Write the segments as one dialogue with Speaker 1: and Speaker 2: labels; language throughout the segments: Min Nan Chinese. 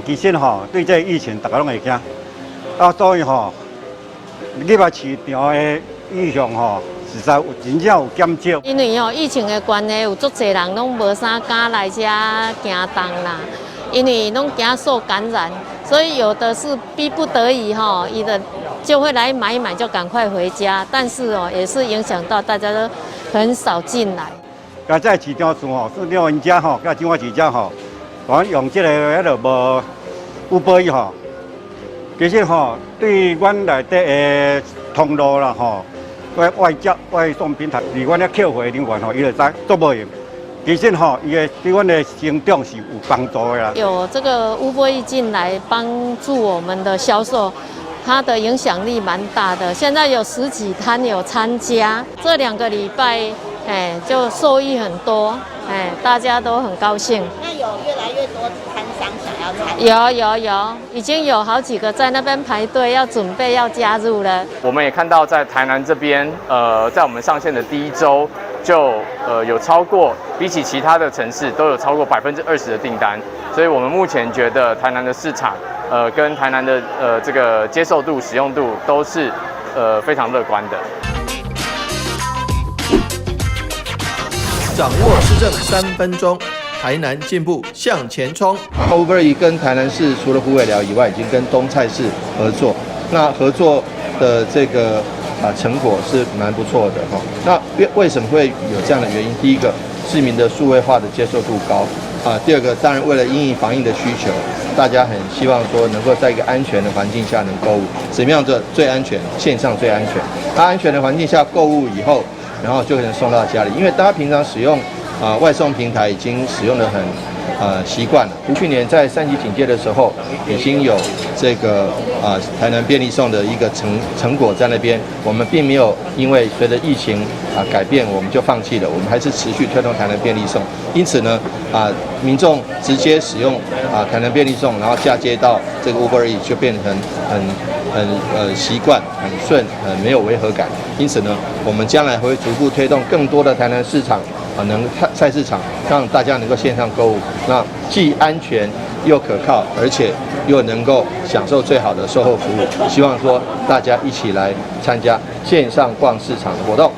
Speaker 1: 其實吼，對這個疫情，大家攏會驚，啊，所以吼，入來市場的意向吼，實在有真正有減少。
Speaker 2: 因為吼疫情的關係，有足濟人攏無啥敢來遮行動啦，因為攏驚受感染，所以有的是逼不得已吼，伊的就會來買一買就趕快回家，但是哦，也是影響到大家都很少進來。
Speaker 1: 啊，這個市場算吼，市場𪜶遮吼，佮彰化市遮吼，講用這個彼落無 Uber Eats 吼，其實吼對阮內底的通路啦吼，外外接外送平台，離阮遐客戶人員吼，伊就知足無閒。其實吼，伊的對阮的成長是有幫助的啦。
Speaker 2: 有這個 Uber Eats 進來幫助我們的銷售，它的影響力蠻大的。現在有十幾攤有參加，這2個禮拜，哎，就受益很多，哎，大家都很高興。
Speaker 3: 那有越來越多攤商想要參加？
Speaker 2: 有有有，已經有好幾個在那邊排隊，要準備要加入了。
Speaker 4: 我們也看到在台南這邊，在我們上線的第一週，就有超過比起其他的城市都有超過20%的訂單，所以我們目前覺得台南的市場，跟台南的這個接受度、使用度都是非常樂觀的。
Speaker 5: 掌握市政3分鐘，台南進步向前衝。
Speaker 6: Uber Eats 跟台南市除了虎尾寮以外，已經跟東菜市合作。那合作的這個成果是蠻不錯的哈。那為什麼會有這樣的原因？第一個，市民的數位化的接受度高啊。第二個，當然為了因應防疫的需求，大家很希望說能夠在一個安全的環境下能購物。怎麼樣做最安全？線上最安全。那安全的環境下購物以後，然後就可能送到家裡，因為大家平常使用外送平台已經使用得很習慣了。去年在三級警戒的時候，已經有這個台南便利送的一個成果在那邊。我們並沒有因為隨着疫情改變，我們就放棄了，我們還是持續推動台南便利送。因此呢民眾直接使用台南便利送，然後嫁接到這個 Uber Eats 就變成很習慣、很順、很沒有違和感。因此呢，我們將來會逐步推動更多的台南市場能菜市場，讓大家能夠線上購物，那既安全又可靠，而且又能夠享受最好的售後服務。希望說大家一起來參加線上逛市場的活動。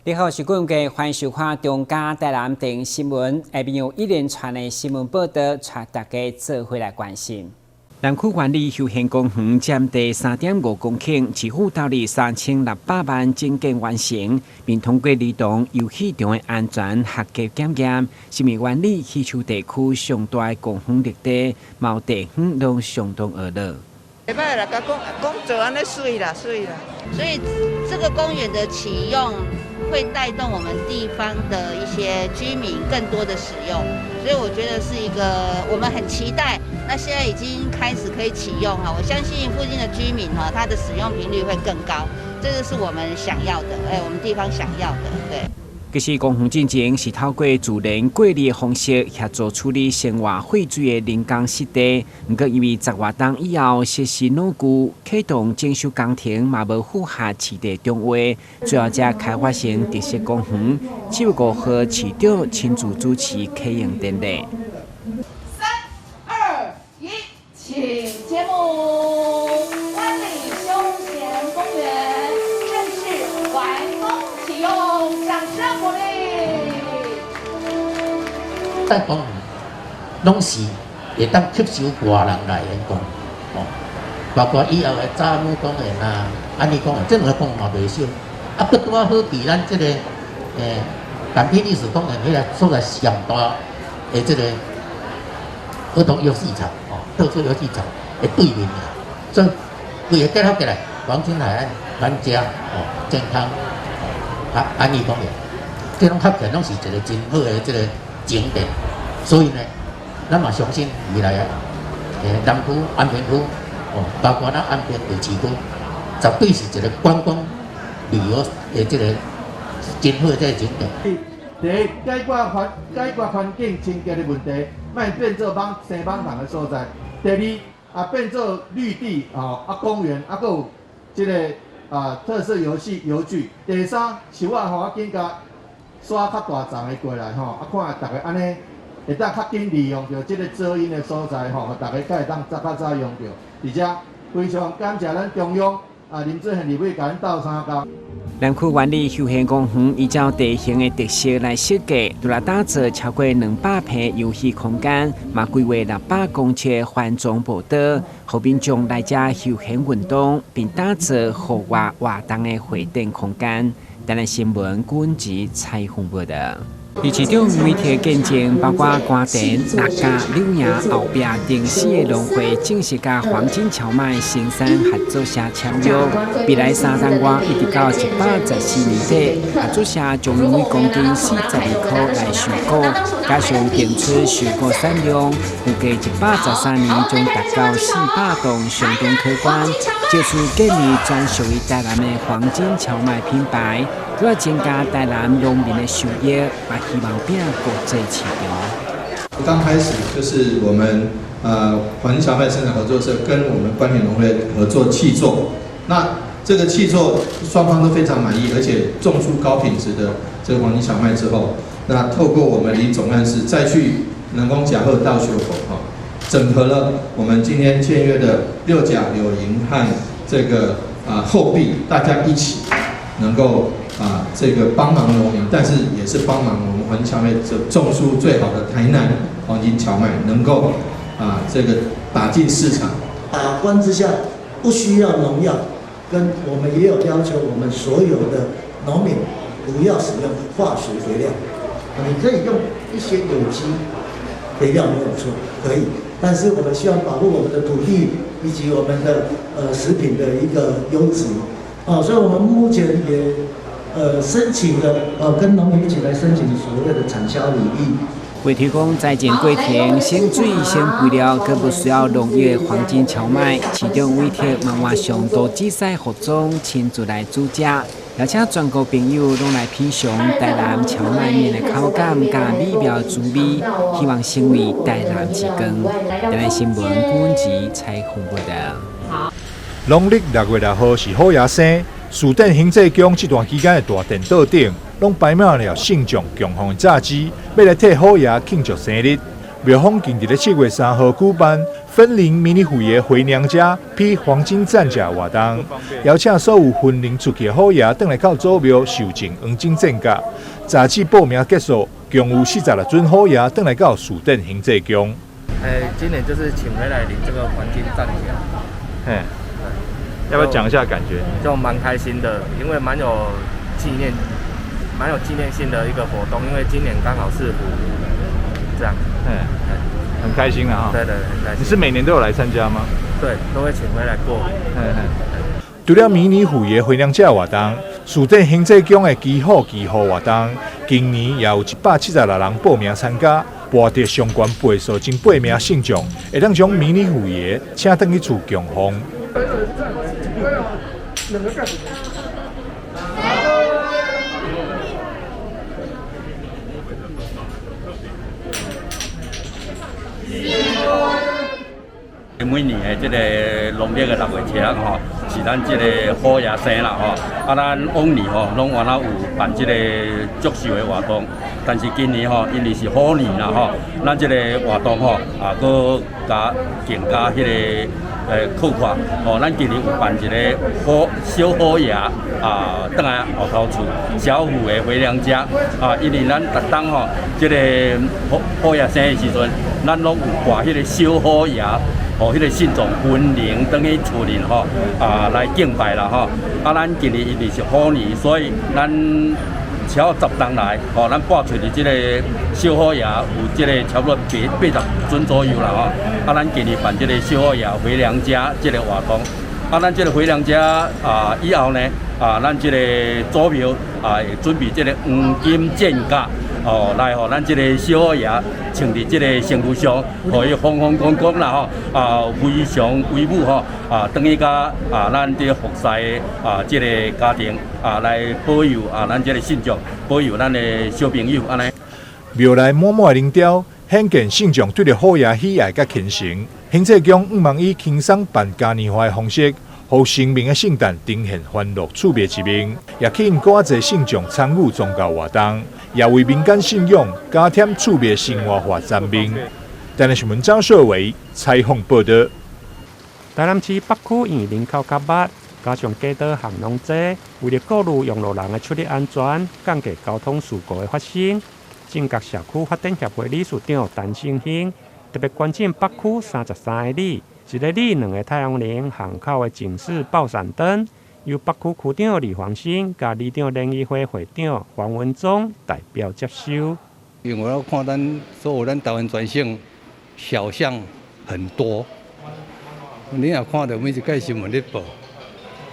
Speaker 7: 你好，我是郭文歡迎收看中嘉台南電視新聞。下面有一連串的新聞報道，帶大家做伙來關心。南區灣里休閒公園佔地3.5公頃，市府投入3600萬整建完成，並通過兒童遊戲場的安全合格檢驗，成為灣里溪丘地區上大的公園綠地，嘛有地方攏相當熱鬧。
Speaker 8: 袂歹啦，共講講做按呢媠啦，媠啦。
Speaker 3: 所以這個公園的啟用，會帶動我們地方的一些居民更多的使用，所以我覺得是一個我們很期待。那現在已經開始可以啟用哈，我相信附近的居民哈，他的使用頻率會更高，這個是我們想要的，哎，我們地方想要的，對。
Speaker 7: 其實公園進前是透過自然過濾的方式協助處理生活廢水的人工濕地，毋過因為十外冬以後設施老舊，啟動整修工程嘛無符合市地中劃，最後才開發成特色公園。7月5號，市長親自主持啟用典禮。
Speaker 9: 三二一，請揭幕！灣里休閒公園正式完工啟用，掌聲鼓勵。
Speaker 10: 但公園攏是會當吸收外人來的講，哦，包括以後的早母公園啊、安尼公園，這兩個公園嘛袂少。啊，閣拄仔好佇咱這個港濱歷史公園彼個所在上大的這個兒童遊戲場，哦，特色遊戲場的對面啊，所以規個結合起來，黃金海岸、咱遮哦，健康啊，安逸公園，這攏合起來攏是一個真好的這個景點。所以呢，咱嘛相信未來啊，南區、安平區，哦，包括咱安平地市區，絕對是一個觀光旅遊的這個真好的這個景點。
Speaker 11: 第一，解決環境清潔的問題，莫變做網生蠓蟲的所在。第二，
Speaker 6: 啊，變做綠地啊，啊公園啊，閣有這个啊特色遊戲遊具。第三，樹仔吼啊緊共刷較大叢的過來吼，啊看逐家按呢會當較緊利用著這个遮陰的所在吼，逐家較會當早較早用著。佇遮非常感謝咱中央啊林志賢立委共咱鬥相共。
Speaker 7: 南區萬里休閒公園依照地形的特色來設計，除了打造超過200坪遊戲空間，嘛規劃600公尺環狀步道，予民眾來遮休閒運動，並打造戶外活動的會展空間。台南新聞軍籍採訪報導。佇市長媒體見證，包括官田、六甲、柳營後壁等四个農會正式佮黃金蕎麥生產合作社簽約，未來3冬外一直到114年底，合作社將每公斤42塊來收穀，加上定出收穀產量，預計113年將達到400噸，相當可觀。借此建立專屬於台南的黃金蕎麥品牌，除了增加台南農民的收益，嘛希望拼國際市場。
Speaker 6: 剛開始就是我們黃金蕎麥生產合作社跟我們官田農會合作契作，那這個契作雙方都非常滿意，而且種出高品質的這個黃金蕎麥之後，那透過我們林總幹事再去人工甲賀到修口哈，整合了我們今天簽約的六甲柳營和這個啊後壁，大家一起能夠啊這個幫忙農民，但是也是幫忙我們黃金蕎麥種出最好的台南黃金蕎麥，能夠啊這個打進市場。
Speaker 11: 把關之下不需要農藥，跟我們也有要求，我們所有的農民不要使用化學肥料，你可以用一些有機肥料沒有錯，可以。但是我們希望保護我們的土地以及我們的食品的一個優質，哦，所以我們目前也申請了跟農民一起來申請所謂的產銷履歷。
Speaker 7: 為提供栽種過程省水省肥料，閣無需要農藥的黃金蕎麥，市長委託漫畫上都紫西副總親自來主食，邀請全國朋友攏來品嘗台南蕎麥麵的口感佮美妙滋味，希望成為台南之光。台南新聞古文採訪報導。
Speaker 12: 農曆6月6號是虎爺生，士典行濟宮這段期間的大殿桌頂，攏擺滿了信眾供奉的炸雞，欲來替虎爺慶祝生日。廟方近佇咧7月3號舉辦分靈迷你虎爺回娘家披黃金戰甲活動，邀請所有分靈出去的虎爺轉來到祖廟受贈黃金戰甲。早起報名結束，共有46尊虎爺轉來到士典行濟宮。
Speaker 13: 今年就是請回來領這個黃金戰甲。
Speaker 12: 嘿，要不要講一下感覺？
Speaker 13: 就蠻開心的，因為蠻有紀念、蠻有紀念性的一個活動，因為今年剛好是虎，這樣。
Speaker 12: 嗯，很開心啊！
Speaker 13: 對對，很開心。
Speaker 12: 你是每年都有來參加嗎？
Speaker 13: 對，都會請回來過。
Speaker 12: 除了迷你虎爺回娘家活動，士典行濟宮的祈福祈福活動，今年也有176人報名參加，博得上懸倍數前八名信眾，會當將迷你虎爺請轉去厝供奉。
Speaker 14: 每年的這个農曆的6月7日吼，是咱這个虎爺生啦吼。啊，咱往年吼攏原來有辦這个祝壽的活動，但是今年吼，因為是虎年啦吼，咱這个活動吼啊，閣加更加彼个擴闊吼。咱今年有辦一个虎小虎爺啊，轉來後頭厝小虎的回娘家啊，因為咱逐冬吼，這个虎虎爺生的時陣，咱攏有掛彼个小虎爺。哦，彼个信眾分靈轉去厝裡吼啊來敬拜啦吼。啊，咱今年因為是虎年，所以咱超10冬來，吼，咱掛出佇這個小虎爺有這個差不多80尊左右啦吼。啊，咱今年辦這個小虎爺回娘家這個活動。啊，咱這個回娘家啊以後呢，啊，咱這個祖廟啊會準備這個黃金戰甲。哦，來予咱這个小虎爺穿佇這个身軀上，予伊風風光光啦吼，啊，非常威武吼，啊，轉去佮啊，咱這個服侍的啊，這个家庭啊，來保佑啊，咱這个信眾，保佑咱的小朋友按呢。
Speaker 12: 廟內滿滿的靈雕，顯見信眾對著虎爺喜愛佮虔誠。行濟宮向望以輕鬆辦嘉年華的方式，予生命的聖誕呈現歡樂趣味一面，也吸引閣較濟信眾參與宗教活動，也為民間信仰加添趣味生活化層面。台南新聞張秀偉採訪報導。
Speaker 15: 台南市北區因為人口較密，加上街道巷攏濟，為著顧慮用路人的出入安全，降低交通事故的發生，正覺社區發展協會理事長陳勝興特別捐贈北區33个里，一个里兩个太陽能巷口的警示爆閃燈，由北區區長李黃新佮里長聯誼會會長黃文忠代表接收。
Speaker 16: 因為我看咱所有咱台灣全省小巷很多，你若看著每一屆新聞咧報，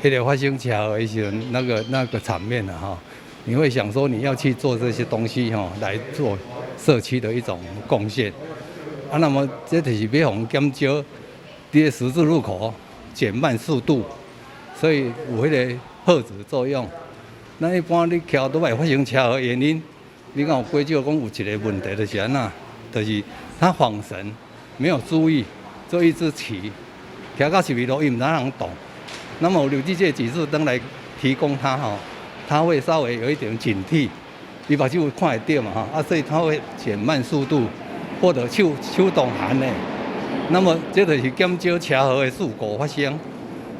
Speaker 16: 彼个發生車禍的時陣，那個場面啊，哈，你會想說你要去做這些東西，吼，來做社區的一種貢獻。啊，那麼這就是欲予減少佇个十字路口減慢速度，所以有彼个嚇阻作用。咱一般你騎都會發生車禍原因，你敢有過少講有一個問題就是按怎，就是他晃神，沒有注意，就一直騎，騎到十字路伊毋知影動。那麼有這個警示燈來提供他吼，他會稍微有一點警惕，伊目睭看會著嘛吼，啊，所以他會減慢速度。或者手手動按的，那麼這就是減少車禍的事故發生，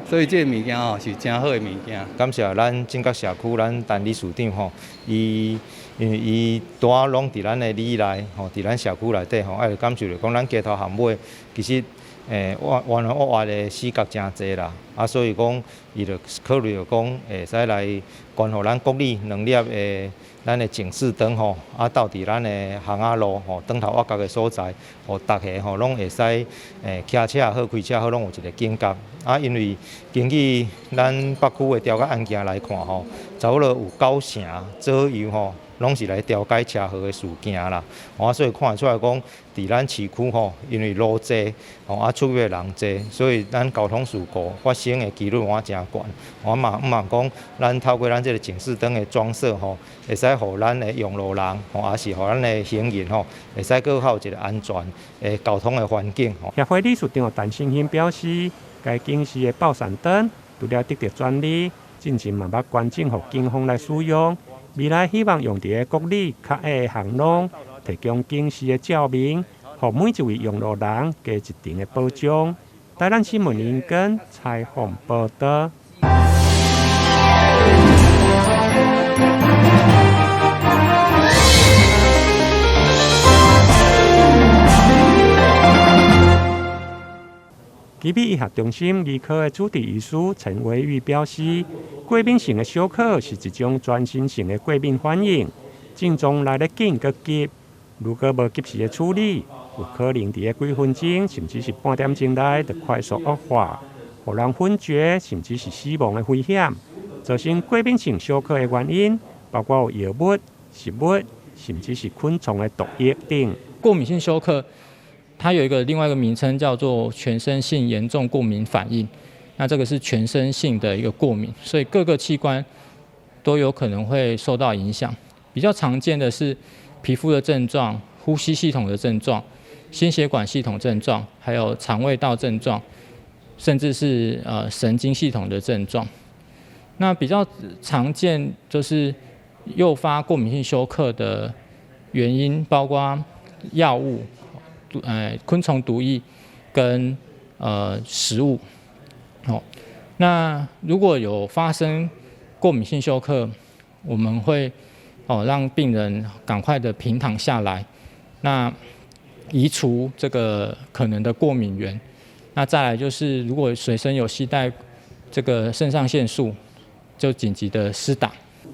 Speaker 16: 所以這个物件吼是誠好的物件。
Speaker 17: 感謝咱正覺社區，咱陳理事長吼，伊因為伊拄仔攏佇咱的里內吼，佇咱社區內底吼，愛感受著講咱街頭巷尾其實彎彎彎彎的死角誠濟啦，啊，所以講伊就考慮著講會使來捐予咱國里兩粒的咱的警示燈吼，啊，鬥佇咱的巷仔路吼，轉頭挖角的所在，予逐家吼攏會使騎車也好，開車好，攏有一個警覺。啊，因為根據咱北區的調解案件來看吼，差不多有九成左右吼，攏是來調解車禍的事件啦。啊，所以看會出來講，佇咱市區吼，因為路濟，吼啊出入的人濟，所以咱交通事故發生的幾率嘛誠懸。我嘛向望講，咱透過咱這個警示燈的裝設吼，會使予咱的用路人吼，抑是予咱的行人吼，會使閣較有一個安全的交通的環境。
Speaker 15: 協會理事長陳勝興表示，該警示的爆閃燈除了得著專利，進前嘛捌捐贈予警方來使用。未來希望用佇个國里較矮的巷弄，提供警示的照明，予每一位用路人加一層的保障。台南新聞林根採訪報導。奇美醫學中心兒科的主治醫師陳維玉表示，過敏性的休克是一種全身性的過敏反應，症狀來得緊閣急，如果無及時的處理，有可能佇个幾分鐘甚至是半點鐘內就快速惡化，予人昏厥甚至是死亡的危險。造成過敏性休克的原因，包括有藥物、食物，甚至是昆蟲的毒液等。
Speaker 18: 過敏性休克，它有一個另外一個名稱叫做全身性嚴重過敏反應，那這個是全身性的一個過敏，所以各個器官都有可能會受到影響。比較常見的是皮膚的症狀、呼吸系統的症狀、心血管系統症狀，還有腸胃道症狀，甚至是神經系統的症狀。那比較常見就是誘發過敏性休克的原因，包括藥物、昆蟲毒液跟食物。哦，那如果有發生過敏性休克，我們會讓病人趕快的平躺下來，那移除這個可能的過敏原。那再來就是，如果隨身有攜帶這個腎上腺素，就緊急的施打。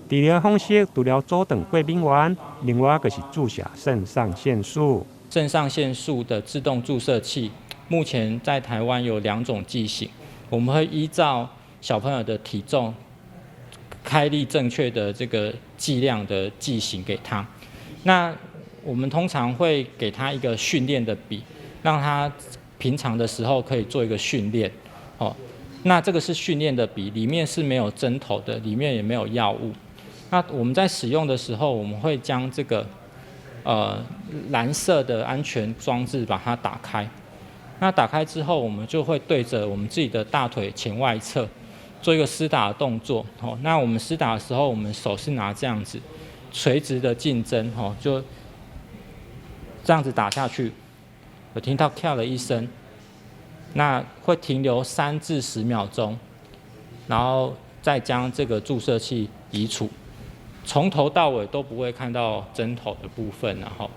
Speaker 15: 治療方式除了阻斷過敏原，另外就是注射腎上腺素。
Speaker 18: 腎上腺素的自動注射器，目前在台灣有2種劑型，我們會依照小朋友的體重，開立正確的這個劑量的劑型給他。那我們通常會給他一個訓練的筆，讓他平常的時候可以做一個訓練。哦，那這個是訓練的筆，裡面是沒有針頭的，裡面也沒有藥物。那我們在使用的時候，我們會將這個藍色的安全裝置把它打開。那打開之後，我們就會對着我們自己的大腿前外側做一個施打的動作。哦，那我們施打的時候，我們手是拿這樣子垂直的進針，哦，就這樣子打下去。有聽到咔的一聲，那會停留3至10秒鐘，然後再將這個注射器移除，從頭到尾都不會看到針頭的部分。然後，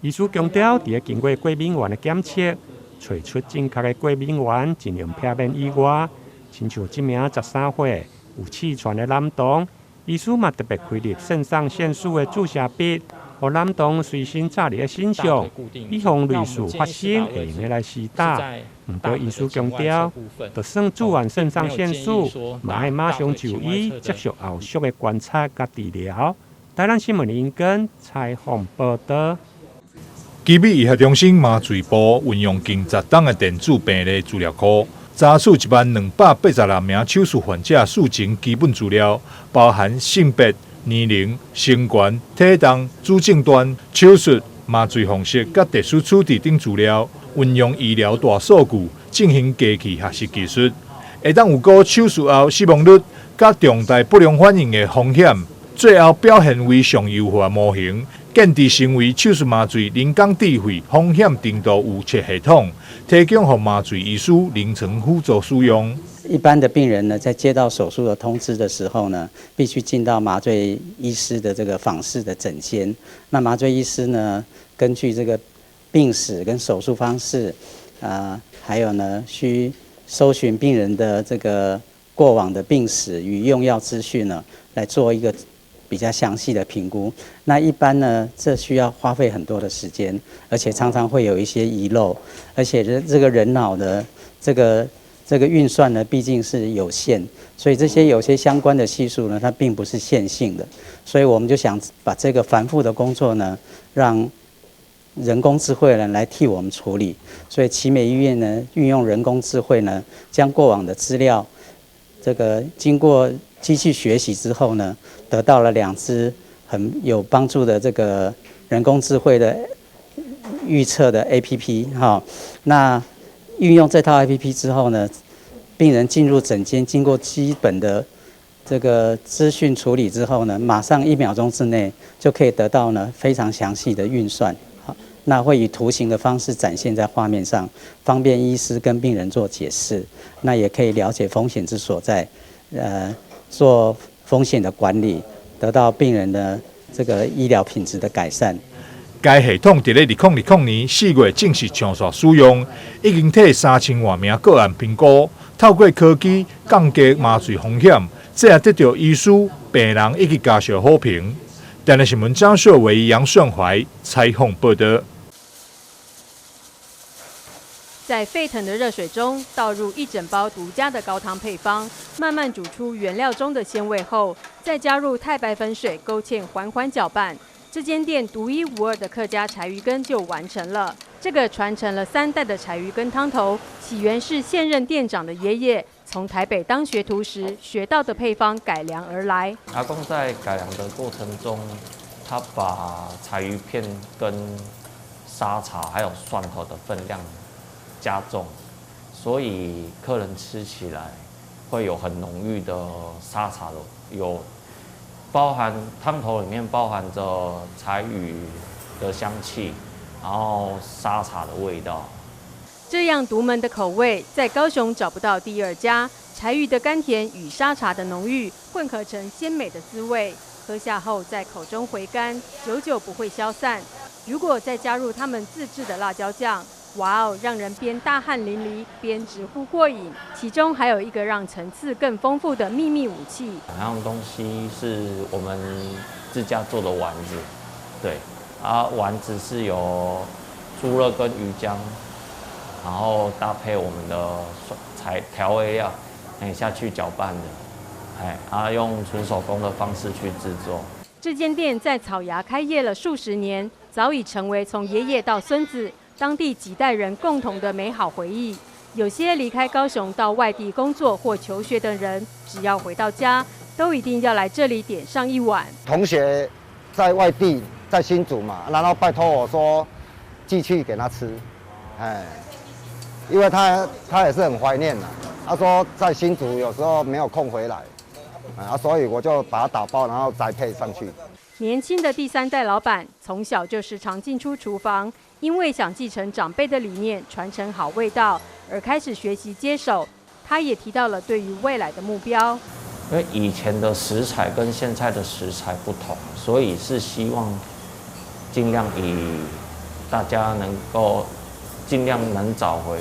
Speaker 15: 醫師強調，佇咧經過過敏原的檢測，揣出正確的過敏原，盡量避免意外。親像這名13歲有氣喘的男童，醫師嘛特別開立腎上腺素的注射筆，予男童隨身紮佇咧身上，以防類似發生會用得來施打。毋過醫師強調，就算注完腎上腺素，嘛愛馬上就醫接受後續的觀察佮治療。台南新聞林根採訪報導。
Speaker 12: 奇美醫學中心麻醉部運用近10冬的電子病歷資料庫，查取10,286名手術患者術前基本資料，包含性別、年齡、身高、體重、主診斷、手術、麻醉方式佮特殊處置等資料，運用醫療大數據進行機器學習技術，會當預估手術後死亡率佮重大不良反應的風險，最後表現為上優化模型。建置成為手術麻醉人工智慧風險程度預測系統，提供予麻醉醫師臨床輔助使用。
Speaker 19: 一般的病人呢，在接到手術的通知的時候呢，必須進到麻醉醫師的這個訪視的診間。那麻醉醫師呢，根據這個病史跟手術方式，還有呢，需搜尋病人的這個過往的病史與用藥資訊呢，來做一個比較詳細的評估。那一般呢，這需要花費很多的時間，而且常常會有一些遺漏，而且這個人腦的這個運算呢，畢竟是有限，所以這些有些相關的係數呢，它並不是線性的，所以我們就想把這個繁複的工作呢，讓人工智慧呢來替我們處理。所以奇美醫院呢，運用人工智慧呢，將過往的資料，這個經過機器學習之後呢，得到了兩支很有幫助的這個人工智慧的預測的 APP 哈。那運用這套 APP 之後呢，病人進入診間，經過基本的這個資訊處理之後呢，馬上1秒鐘之內就可以得到呢非常詳細的運算。好，那會以圖形的方式展現在畫面上，方便醫師跟病人做解釋。那也可以了解風險之所在，做風險的管理，得到病人的這個醫療品質的改善。
Speaker 12: 該系統佇咧2020年4月正式上線使用，已經替3000外名個案評估，透過科技降低麻醉風險，這也得到醫師、病人以及家屬好評。台南新聞張秀維、楊順懷採訪報導。
Speaker 20: 在沸騰的熱水中倒入一整包獨家的高湯配方，慢慢煮出原料中的鮮味後，再加入太白粉水勾芡，緩緩攪拌。這間店獨一無二的客家柴魚羹就完成了。這個傳承了三代的柴魚羹湯頭，起源是現任店長的爺爺從台北當學徒時學到的配方改良而來。
Speaker 21: 阿公在改良的過程中，他把柴魚片跟沙茶還有蒜頭的分量加重，所以客人吃起來會有很濃郁的沙茶的，有包含湯頭裡面包含着柴魚的香氣，然後沙茶的味道。
Speaker 20: 這樣獨門的口味在高雄找不到第二家。柴魚的甘甜與沙茶的濃郁混合成鮮美的滋味，喝下後在口中回甘，久久不會消散。如果再加入他們自製的辣椒醬，哇哦，讓人邊大汗淋漓邊直呼過癮。其中還有一個讓層次更豐富的秘密武器。
Speaker 21: 兩樣東西是我們自家做的丸子，對，啊，丸子是由豬肉跟魚漿，然後搭配我們的材調味料，下去攪拌的，啊，用純手工的方式去製作。
Speaker 20: 這間店在草衙開業了數十年，早已成為從爺爺到孫子當地幾代人共同的美好回憶。有些離開高雄到外地工作或求學的人，只要回到家，都一定要來這裡點上一碗。
Speaker 22: 同學在外地，在新竹嘛，然後拜託我說寄去給他吃，因為他也是很懷念啦。他說在新竹有時候沒有空回來，啊，所以我就把它打包，然後宅配上去。
Speaker 20: 年輕的第三代老闆從小就時常進出廚房，因為想繼承長輩的理念，傳承好味道，而開始學習接手。他也提到了對於未來的目標。
Speaker 21: 因為以前的食材跟現在的食材不同，所以是希望盡量以大家能夠盡量能找回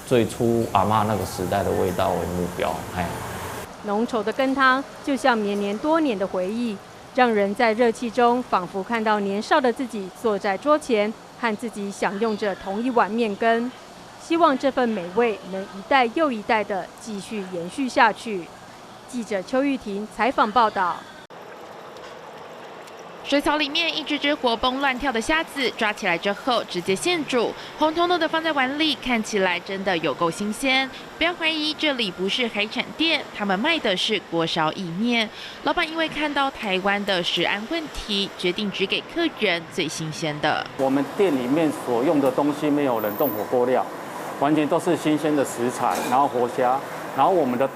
Speaker 21: 最初阿嬤那個時代的味道為目標。嘿，
Speaker 20: 濃稠的羹湯就像綿綿多年的回憶，讓人在熱氣中仿佛看到年少的自己坐在桌前，和自己享用着同一碗麵羹。希望這份美味能一代又一代的繼續延續下去。記者邱玉婷採訪報道。
Speaker 1: 水槽裡面一隻隻活蹦亂跳的蝦子，抓起來之後直接現煮，紅彤彤的放在碗裡，看起來真的有夠新鮮。不要懷疑，這裡不是海產店，他們賣的是鍋燒意麵。老闆因為看到台灣的食安問題，決定只給客人最新鮮的。
Speaker 2: 我們店裡面所用的東西沒有冷凍火鍋料，完全都是新鮮的食材，然後活蝦，然後我們的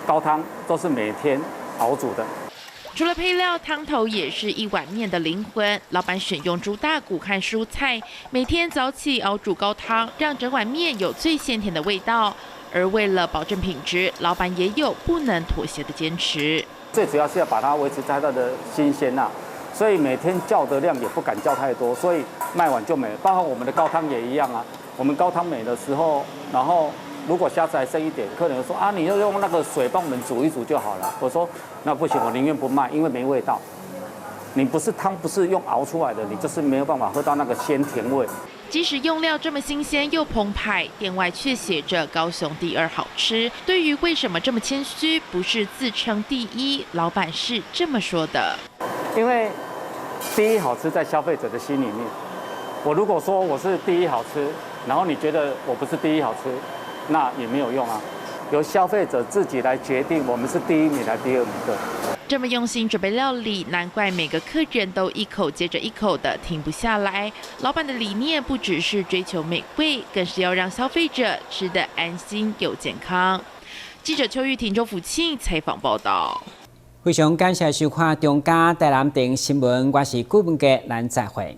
Speaker 2: 高湯都是每天熬煮的。
Speaker 1: 除了配料，湯頭也是一碗麵的靈魂。老闆選用豬大骨和蔬菜，每天早起熬煮高湯，讓整碗麵有最鮮甜的味道。而為了保證品質，老闆也有不能妥協的堅持。
Speaker 2: 最主要是要把它維持在它的新鮮呐，所以每天叫的量也不敢叫太多，所以賣完就沒了。包括我們的高湯也一樣啊，我們高湯沒的時候，然後如果蝦子還剩一點，客人說啊，你就用那個水幫我們煮一煮就好了。我說那不行，我寧願不賣，因為沒味道。你不是湯，不是用熬出來的，你就是沒有辦法喝到那個鮮甜味。
Speaker 1: 即使用料這麼新鮮又澎湃，店外卻寫着高雄第二好吃。對於為什麼這麼謙虛，不是自稱第一，老闆是這麼說的：
Speaker 2: 因為第一好吃在消費者的心裡面。我如果說我是第一好吃，然後你覺得我不是第一好吃，那也沒有用啊。由消費者自己來決定，我們是第一名還是第二名的。
Speaker 1: 這麼用心準備料理，難怪每個客人都一口接着一口的停不下來。老闆的理念不只是追求美味，更是要讓消費者吃得安心又健康。記者邱玉婷、周福慶採訪報道。
Speaker 7: 非常感謝收看中嘉台南電新聞，我是顧文傑，咱再會。